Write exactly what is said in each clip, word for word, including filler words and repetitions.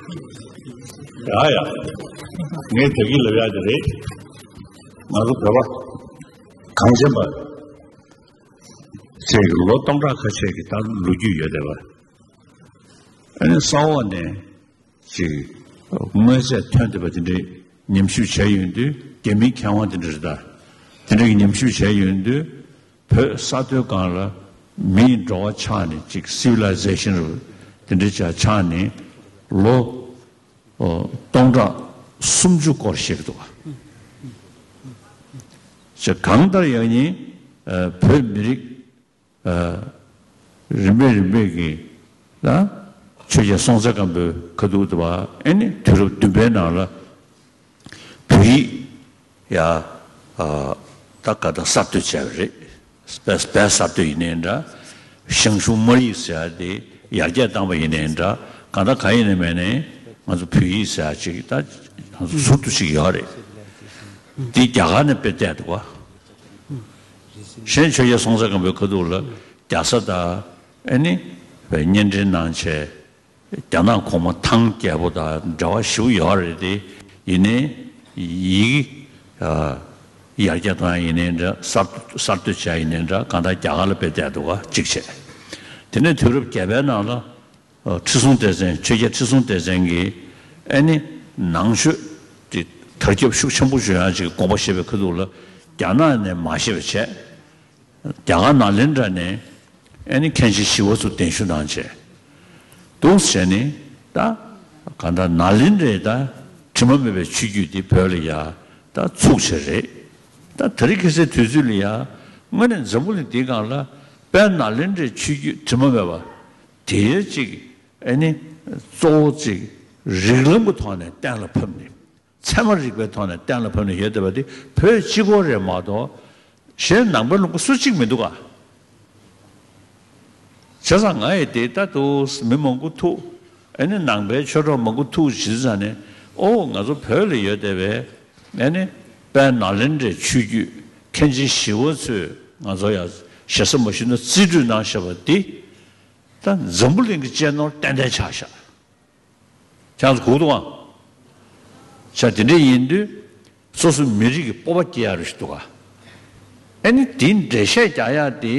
ཡ་ཡ། ངས་ད་གིན་ལབ་ཡ་དེ་རེད། ང་ཚོ་བོད་པ་གངས་ཅན་པ་ཅིག་ལོ་སྟོང་ཕྲག་ཁ་ཤས་ཀྱི་ད་ལོ་རྒྱུས་ཡོད་བསྡད་པ། ཨ་ནི་ས་འོག་ནས་ཅིག་དངོས་རྫས་ཐོན་བསྡད་པ་དེ་འདྲའི་ཉམས་ཞིབ་བྱས་ཡོང་དུས། རྒྱ་མིའི་མཁས་དབང་དེ་འདྲ་རེད་ད། དེ་འདྲ་གི་ཉམས་ཞིབ་བྱས་ཡོང་དུས། བོད་ས་མཐོའི་སྒང་ལ་མིའི་འགྲོ་བ་ཆགས་ནས་ཅིག་སི་ཝི་ལའི་ཟེ་ཤན་རུ་དེ་འདྲ་ཆགས་ཆགས་ནས་ལོ་ཨོ་སྟོང་ཕྲག་སུམ་ཅུ་སྐོར་ཞིག་འདུག་ག་ཅེས་གང་ལྟར་ཡང་ནི་ཨ་བོད་མི་རིགས་ཨ་རིམ་པས་རིམ་པས་ཀྱིས་ལ་ཆོས་རྒྱལ་སྲོང་བཙན་སྒམ་པོའི་ཁ་ཐུག་ཏུ་བ་ཨེ་ནི་དུས་རབས་བདུན་པའི་ནང་ལ་བོད་ཡིག་ཡ་ཨ་ད་ག་ད་གསར་གཏོད་བྱས་པ་རེད། བལ་བལ་གསར་གཏོད་ཡིན་ནའི་འདྲ། ཞང་ཞུང་སྨར་ཡིག་ཟེར་ཡ་དེ་ཡར་རྒྱས་བཏང་པ་ཡིན་ནའི་འདྲ། གང་ལྟར་གང་ཡིན་ནའི་མེད་ནའི་ང་ཚོ་བོད་ཡིག་ཟེར་ཡ་ཅིག་ད་ང་ཚོ་ཟུར་དུ་ཅིག་ཡོད་རེད། འདི་རྒྱ་གར་ནས་དཔེ་བལྟས་འདུག་ག་གཞན་ཆོས་རྒྱལ་སྲོང་བཙན་སྒམ་པོའི་ཁ་ཐུག་ལ་རྒྱ་བཟའ་དང་ཨ་ནི་བའི་གཉེན་འབྲེལ་གནང་བྱས། རྒྱ་ནག་གོང་མ་ཐང་རྒྱལ་པོ་དང་འབྲེལ་བ་ཞེ་པོ་ཡོད་རེད་དེ། ཡིན་ནའི་ཡིག་ཨ་ཡར་རྒྱས་གཏོང་ཡ་ཡིན་ནའི་འདྲ། གསར་གསར་གཏོད་བྱ་ཡ་ཡིན་ནའི་འདྲ། གང་ལྟར་རྒྱ་གར་ལ་དཔེ་བལྟས་འདུག་ག་གཅིག་བྱས། དེ་ནས་དུས་རབས་བརྒྱད་པའི་ནང་ལ་ཨ་ཁྲི་སྲོང་ལྡེ་བཙན། ཆོས་རྒྱལ་ཁྲི་སྲོང་ལྡེ་བཙན་གྱིས་ཨ་ནི་ནང་ཆོས་དེ་དར་ཁྱབ་ཤུགས་ཆེན་པོ་བྱུང་ཡ་ཅིག་དགོངས་པ་བཞེས་པའི་ཁ་ཐུག་ལ་རྒྱ་ནག་ནས་མ་ཤེས་པ་བྱས། རྒྱ་གར་ནཱ་ལེནྡྲ་ནས་ཨ་ནི་མཁན་ཆེན་ཞི་བ་འཚོ་གདན་ཞུ་གནང་བྱས། འདུག་བྱས་ནས་ད་གང་ལྟར་ནཱ་ལེནྡྲའི་ད་དྲི་མ་མེད་པའི་ཆོས་བརྒྱུད་འདི་བོད་ལ་ཡ་ད་ཚུགས་བྱས་རེད། ད་དེ་རིང་ཁ་སང་དུས་ཚོད་ལ་ཡ་དངོས་གནས་འཛམ་བུ་གླིང་འདིའི་སྒང་ལ་དཔལ་ནཱ་ལེནྡྲའི་ཆོས་བརྒྱུད་དྲི་མ་མེད་པ་དེའི་ཅིག་ཨ་ནི་གཙོ་བོ་ཅིག་རིགས་ལམ་གྱི་ཐོག་ནས་གཏན་ལ་ཕབ་ནས། ཚད་མ་རིག་པའི་ཐོག་ནས་གཏན་ལ་ཕབ་ནས་ཡོད་བསྡད་པ་དེ་བོད་གཅིག་པོ་རེད་མ་གཏོགས། གཞན་ནང་པའི་ལུང་པ་སུ་གཅིག་མི་འདུག་ག་བྱས་ཙང་ང་ཡི་དེ་ལྟ་དུ་མི་མང་པོ་ཐུག་ཨ་ནི་ནང་པའི་ཆོས་གྲོགས་མང་པོ་ཐུག་བྱས་ཙང་ནས། ཨོ་ང་ཚོ་བོད་ལ་ཡོད་བསྡད་པའི་ཨ་ནི་དཔལ་ནཱ་ལེནྡྲའི་ཆོས་བརྒྱུད་མཁན་ཆེན་ཞི་བ་འཚོས་ང་ཚོ་ཡ་ཞེ་ས་མ་ཞུས་ན་རྩིས་སྤྲོད་གནང་བཞག་པ་འདི་ད་འཛམ་བུ་གླིང་གི་གཅེས་ནོར་ཏན་ཏན་ཆགས་བཞག་ཁྱེད་ཚོ་གོ་གི་འདུག་ག་བྱས་དེ་འདྲ་ཡིན་དུས་སོ་སོ་མི་རིགས་ཀྱི་སྤོབས་པ་སྐྱེ་ཡ་རེ་ཞིག་འདུག་ག་ཨ་ནི་དེ་འགྲེལ་བཤད་རྒྱག་ཡ་དེ་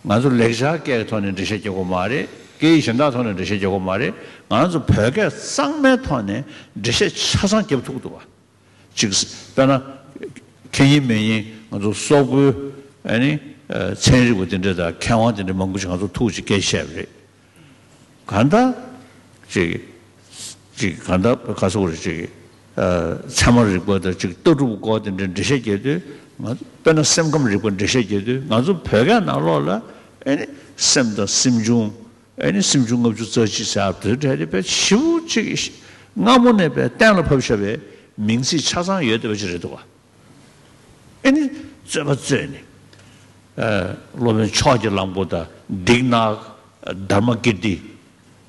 ང་ཚོ་ལེགས་སྦྱར་སྐད་ཀྱི་ཐོག་ནས་འགྲེལ་བཤད་རྒྱག་དགོས་མ་རེད། སྐད་ཡིག་གཞན་དག་ཐོག་ནས་འགྲེལ་བཤད་རྒྱག་དགོས་མ་རེད། ང་ཚོ་བོད་སྐད་གཙང་མའི་ཐོག་ནས་འགྲེལ་བཤད་ཆ་ཚང་རྒྱབ་ཐུབ་ཀྱི་འདུག་ག་ཅིག་དཔེར་ན། མཁྱེན་ཡིན་མེད་ཡིན་ང་ཚོ་སོག་པོའི་ཨ་ནི་ཚན་རིག་པ་དེ་འདྲ་དང་མཁས་དབང་དེ་འདྲ་མང་པོ་ཞིག་ང་ཚོ་ཐུག་ཅིག་སྐད་བཤད་པ་རེད། གང་ལྟར་ཅིག་ཅིག་གང་ལྟར་ག་སོག་རེད། ཅིག་ཚད་མ་རིག་པ་དང་ཅིག་ལྟ་གྲུབ་སྐོར་དེ་འདྲ་འགྲེལ་བཤད་རྒྱག་དུས། ང་དཔེར་ན་སེམས་ཁམས་རིག་པ་འགྲེལ་བཤད་རྒྱག་དུས། ང་ཚོ་བོད་སྐད་ནང་ལོགས་ལ་ཨ་ནི་སེམས་དང་སེམས་བྱུང་། ཨ་ནི་སེམས་བྱུང་ལྔ་བཅུ་རྩ་གཅིག་ཟེར་བ་དེ་འདྲ་དེ་དཔེ་ཞིབ་ཅིག་སྔ་མོ་ནས་དཔེ་གཏན་ལ་ཕབ་བཞག་པའི་མིང་ཚིག་ཆ་ཚང་ཡོད་བསྡད་པ་ཅིག་རེད་འདུག་ག་ཨ་ནི་རྩོད་པ་རྩོད་ནས། ཨ་སློབ་དཔོན་ཕྱོགས་ཀྱི་གླང་པོ་དང་། དིག་ནག་དྷརྨ་ཀིརྟི།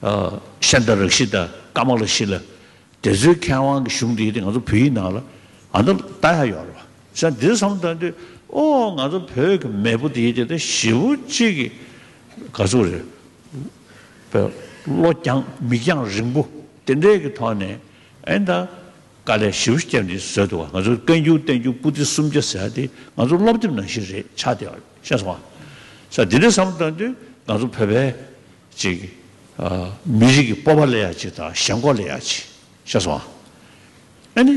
ཨ་ཤཱནྟ་རཀྵི་ཏ། ཀ་མ་ལ་ཤཱི་ལ། དེ་ཚོའི་མཁས་དབང་གི་གཞུང་དེ་དེ་ང་ཚོ་བོད་ཡིག་ནང་ལ་ཨ་ནི་ལྟ་ཡ་ཡོད་རེད་བ། བྱས་ཙང་འདིར་བསམ་བློ་བཏང་དུས། ཨོ་ང་ཚོ་བོད་ཀྱི་མེས་པོ་དེ་ཡིན་དེ་ད་ཞེ་པོ་ཅིག་གི་ག་ཚོད་རེད། བློ་རྒྱང་མིག་རྒྱང་རིང་པོ་དེ་འདྲའི་གི་ཐོག་ནས་ཨེ་ད་དཀའ་ལས་ཞེ་པོ་བརྒྱབ་ནས་བཟོས་འདུག་བ། ང་ཚོ་བཀའ་འགྱུར་བསྟན་འགྱུར་པོ་ཏི་སུམ་བརྒྱ་ཟེར་ཡ་དེ་ང་ཚོ་སློབ་དེབ་ནང་བཞིན་རེད་ཆགས་བསྡད་པ་རེད། ཤེས་སོང་ང་། ས་འདི་འདྲའི་བསམ་བློ་བཏང་དུས་ང་ཚོ་བོད་པའི་ཅིག་ཨ་མི་རིགས་ཀྱི་སྤོབས་པ་སླེབས་ཡ་ཅིག་དང་ཞེན་ཁོག་སླེབས་ཡ་ཅིག་ཤེས་སོང་ང་། ཨ་ནི།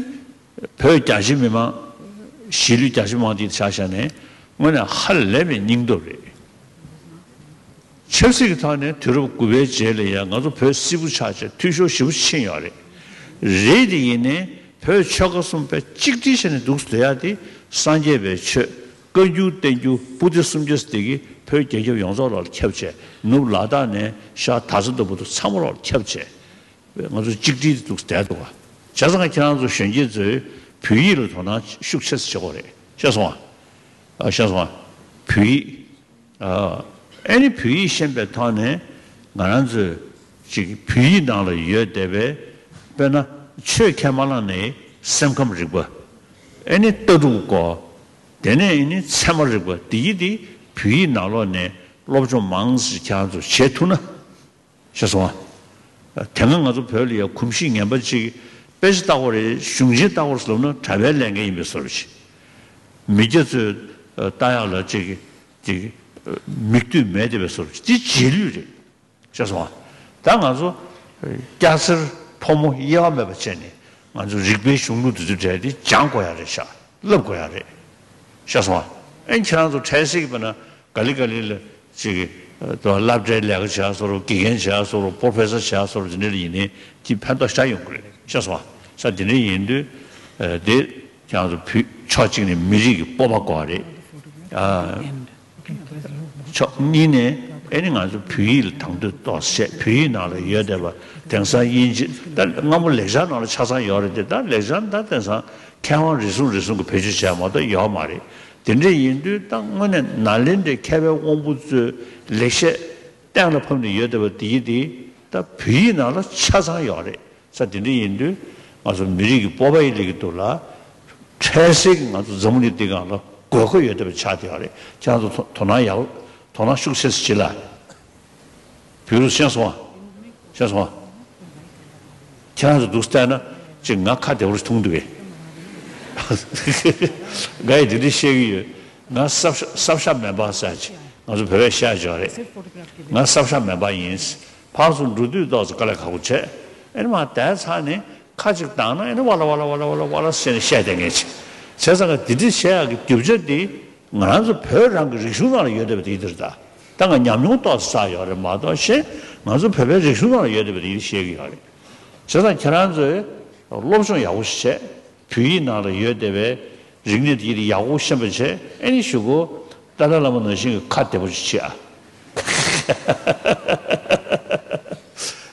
བོད་རྒྱ་ཆེ་མི་མང་། གཞིས་ལུས་རྒྱ་ཆེ་མི་མང་དེ་ཆ་བཞག་ནས་དངོས་གནས་ཧ་ལས་པའི་སྙིང་སྟོབས་རེད། ཆབ་སྲིད་ཀྱི་ཐོག་ནས་དུས་རབས་དགུ་པའི་རྗེས་ལ་ཡང་ང་ཚོ་བོད་སིལ་བུ་ཆགས་བྱས་འཐུས་ཤོར་ཞེ་པོ་ཕྱིན་ཡོད་རེད། རེད་དེ་ཡིན་ནའི་བོད་ཆོལ་ཁ་གསུམ་པོ་གཅིག་སྒྲིལ་བྱས་ནས་འདུག་སྡོད་ཡ་དེ་སངས་རྒྱས་པའི་ཆོས། བཀའ་འགྱུར་བསྟན་འགྱུར་པོ་ཏི་སུམ་བརྒྱ་དེ་གིས་བོད་རྒྱལ་ཁབ་ཡོངས་རྫོགས་ལ་ཁྱབ་བྱས། ནུབ་ལ་དྭགས་ནས་ཤར་དར་ས་ལྟ་བུ་དང་ཚང་མ་ལ་ཁྱབ་བྱས། ང་ཚོ་གཅིག་སྒྲིལ་དུ་བསྡད་འདུག་བ། བྱས་ཙང་ཁྱེད་རང་ཚོ་གཞོན་སྐྱེས་ཚོས་བོད་ཡིག་ལ་དོ་སྣང་ཤུགས་ཆེ་ཙམ་བྱེད་དགོས་རེད། ཤེས་སོང་ང་། ཨ་ཤེས་སོང་ང་། བོད་ཡིག་ཨ་ཨེ་ནི་བོད་ཡིག་ཤེས་པའི་ཐོག་ནས་ང་རང་ཚོས་ཅིག་བོད་ཡིག་ནང་ལ་ཡོད་བསྡད་པའི་དཔེར་ན་ཆོས་ཁས་མ་བླངས་ནས་སེམས་ཁམས་རིག་པ། ཨེ་ནི་ལྟ་གྲུབ་སྐོར། དེ་ནས་ཨེ་ནི་ཚད་མ་རིག་པ་འདི་ཡིག་འདི་བོད་ཡིག་ནང་ལོགས་ནས་སློབ་སྦྱོང་མང་ཙམ་ཁྱེད་རང་ཚོས་བྱེད་ཐུབ་ན། ཤེས་སོང་ང་། དེ་སྔ་ང་ཚོ་བོད་ལ་ཡ་གོམས་གཤིས་ངན་པ་ཅིག་དཔེ་ཆ་ལྟ་དགོས་རེད། གཞུང་ཆེན་ལྟ་དགོས་རེད་ལབ་ན་གྲྭ་པའི་ལས་འགན་ཡིན་པའི་བཟོ་འདྲ་ཅིག་མི་སྐྱ་ཚོས་ལྟ་ཡག་ལ་ཅིག་ཅིག་མིག་ལྟོས་མེད་བསྡད་པའི་བཟོ་འདྲ་ཅིག་དེ་རྗེས་ལུས་རེད། ཤེས་སོང་ང་། ད་ང་ཚོ་སྐྱ་སེར་ཕོ་མོ་དབྱེ་བ་མེད་པ་བྱས་ནས་ང་ཚོ་རིག་པའི་གཞུང་ལུགས་དེ་ཚོའི་གྲས་དེ་སྦྱང་དགོས་ཡ་རེད་ཤག་བསླབ་དགོས་ཡ་རེད། ཤེས་སོང་ང་། ཨེ་ཁྱེད་རང་ཚོ་འཕྲལ་སེལ་གྱི་བྱས་ན་ག་ལེ་ག་ལེ་ལ་ཅིག་གི་ཨ་སློབ་གྲྭའི་ལས་ཀ་བྱེད་ཡ་བཟོ་འདྲ། དགེ་རྒན་བྱེད་ཡ་བཟོ་འདྲ། པོ་རོ་ཕེ་སར་བྱེད་ཡ་བཟོ་འདྲ་དེ་འདྲ་ལ་ཡིན་ནའི་དེ་ཕན་ཐོགས་ཞེ་དྲག་ཡོང་གི་རེད། ཤེས་སོང་ང་། ས་དེ་འདྲ་ཡིན་དུས་ཨ་དེ་ཁྱེད་རང་ཚོ་བོད་ཕྱོགས་གཅིག་ནས་མི་རིགས་ཀྱི་སྤོབས་པ་དགོས་པ་རེད། ཨ། ཕྱོགས་གཉིས་ནས་ཨེ་ནི་ང་ཚོ་བོད་ཡིག་ལ་དང་དོད་ཏོག་ཙམ་བྱས། བོད་ཡིག་ནང་ལ་ཡོད་བསྡད་པ་དེང་སང་དབྱིན་ཇི་ད་སྔ་མོ་ལེགས་སྦྱར་ནང་ལ་ཆ་ཚང་ཡོད་རེད་དེ། ད་ལེགས་སྦྱར་ད་དེང་སང་མཁས་དབང་རེ་ཟུང་རེ་ཟུང་གིས་བེད་སྤྱོད་བྱས་མ་གཏོགས་ཡོད་མ་རེད། དེ་འདྲ་ཡིན་དུས་ད་དངོས་གནས་ནཱ་ལེནྡྲའི་མཁས་པའི་དབང་པོ་ཚོའི་ལེགས་བཤད་གཏན་ལ་ཕབ་ནས་ཡོད་བསྡད་པ་དེ་ཡིན་དེ་ད་བོད་ཡིག་ནང་ལ་ཆ་ཚང་ཡོད་རེད། ས་དེ་འདྲ་ཡིན་དུས་ང་ཚོ་མི་རིགས་ཀྱི་སྤོབས་པ་ཡི་ལས་ཀྱི་དུས་ལ་འཕྲལ་སེལ་གྱི་ང་ཚོ་འཛམ་བུ་གླིང་འདི་སྒང་ལ་དགོས་མཁོ་ཡོད་བསྡད་པ་ཆགས་བསྡད་ཡོད་རེད། ཁྱེད་རང་ཚོ་དོ་དོ་སྣང་ཡག་དོ་སྣང་ཤུགས་ཆེ་ཙམ་བྱེད་ལ། བོད་རིགས་ཤེས་སོང་ང་། ཤེས་སོང་ང་། ཁྱེད་རང་ཚོ་འདུག་བལྟས་ན་ཅིག་ང་ཁ་བདེ་པོ་ཞིག་མཐོང་འདུག་གས། ང་ཡི་འདི་འདྲ་བཤད་ཀྱི་ཡོད། ང་སྲབ་ཤ་སྲབ་ཤ་མེ་འབར་ཟེར་ཅིག་ང་ཚོ་བོད་པས་བཤད་ཀྱི་ཡོད་རེད། ང་སྲབ་ཤ་མེ་འབར་ཡིན། ཕར་ཚུར་འགྲོ་དུས་ཏོག་ཙམ་དཀའ་ལས་ཁག་པོ་བྱས། ཨེ་ནི་མར་བསྡད་ཚར་ནས་ཁ་ཅིག་བཏང་ན་ཨེ་ནི་ཝ་ལ་ཝ་ལ་ཝ་ལ་ཝ་ལ་ཝ་ལ་ཟེར་ནས་བཤད་བསྡད་མཁན་ཅིག་བྱས་ཙང་ང་འདི་འདྲ་བཤད་ཡག་གི་རྒྱུ་ཆ་འདི་ང་རང་ཚོ་བོད་རང་གི་རིག་གཞུང་ནང་ལ་ཡོད་བསྡད་པ་དེ་ཡིན་དུས་རེད། ད་ད་ང་ཉམས་མྱོང་ཏོག་ཙམ་བསགས་ཡོད་རེད་མ་གཏོགས་གཞན་ང་ཚོ་བོད་པའི་རིག་གཞུང་ནང་ལ་ཡོད་བསྡད་པ་དེ་ཡིན་བཤད་ཀྱི་ཡོད་རེད། བྱས་ཙང་ཁྱེད་རང་ཚོས་སློབ་སྦྱོང་ཡག་པོ་ཞིག་བྱས། བོད་ཡིག་ནང་ལ་ཡོད་བསྡད་པའི་རིག་གནས་དེ་ཡག་པོ་ཤེས་པ་བྱས། ཨེ་ནི་གཞུག་གུ་ཏཱ་ལའི་བླ་མ་ནང་བཞིན་གྱི་ཁ་བདེ་པོ་ཞིག་བྱེད་ཨ།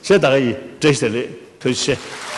བྱས་ད་ག་ཡིན། བཀྲ་ཤིས་བདེ་ལེགས། ཐུགས་རྗེ་ཆེ།